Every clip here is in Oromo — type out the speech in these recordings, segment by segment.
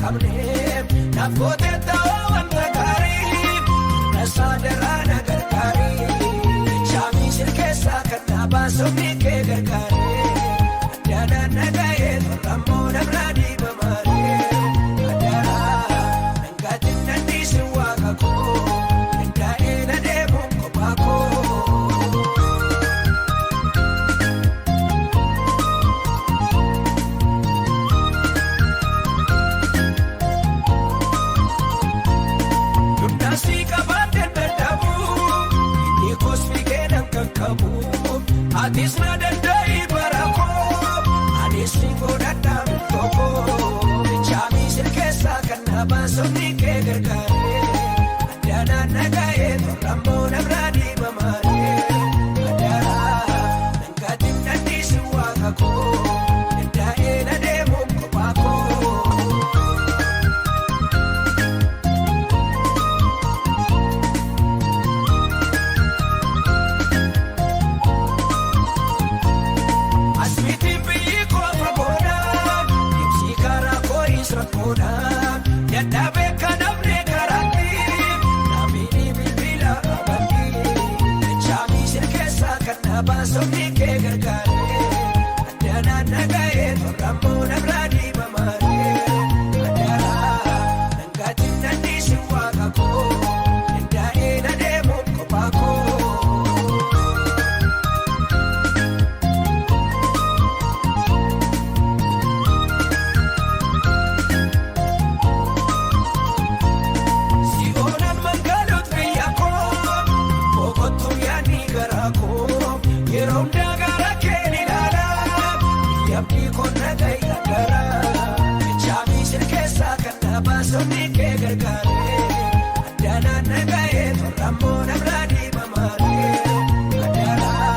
qabne naaf gootee ta'uu wanta gaarii tasaadaraa na gargaarii chaamii sirkeessaa kan dhaabaa sobni kee gargaaree addaanaan nagahee tolrammoo namraa diibamaaree addaanaa dhangaatiin nanniisi waaqa koo dandaa'ee na deemuun kophaa koo. Dundaasii qabaatee dadhabu inni kosfi keenan kakkabu atis na danda'i bara koo anis ni godhadhaa tokko chaamii sirkeessaa kan dhaabaa sobni kee gargaaree addaanaan nagahee tolrammoo namraa diibamaaree addaanaa dhangaatiin nanniisi waaqa koo dandaa'ee na deemuun kophaa koo. Asmiitiin biyyi koofa goona ibsi karaa koo'is rakkoodha dadhabee kan namni karaatti naamini bilbila abatti chaamii sirkeessaa kan dhaabaa sobni kee gargaaree addaanaan nagahee tolrammoo namraa diibamaaree addaanaa dhangaatiin nanniisi waaqa koo dandaa'ee na deemuun kophaa koo. Si'oonaan magaalota biyya koo boqotuun yaadni garaa koo yeroo hundaa gara keen ilaala yaabni koo nagaa gara chaamii sirkeessaa kan dhaabaa sobni kee gargaaree addaanaan nagahee tolrammoo namraa diibamaaree addaanaa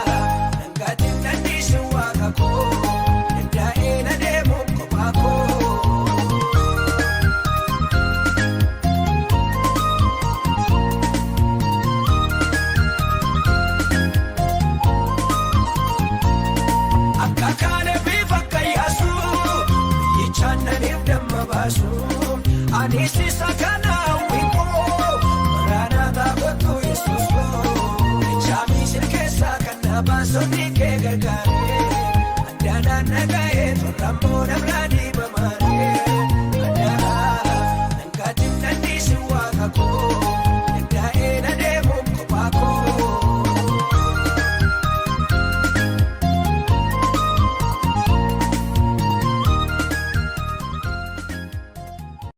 dhangaatiin nanniisi waaqa koo dandaa'ee na deemuun kophaa koo. Akka kaane bifa kayyaasu biyyi naniif damma baasu anis isa kana wiikoo maraanaa taakottu yesuus koo chaamii sirkeessaa kan dhaabaa sobni kee gargaaree addaanaan nagahee tolrammoo namraa diibamaaree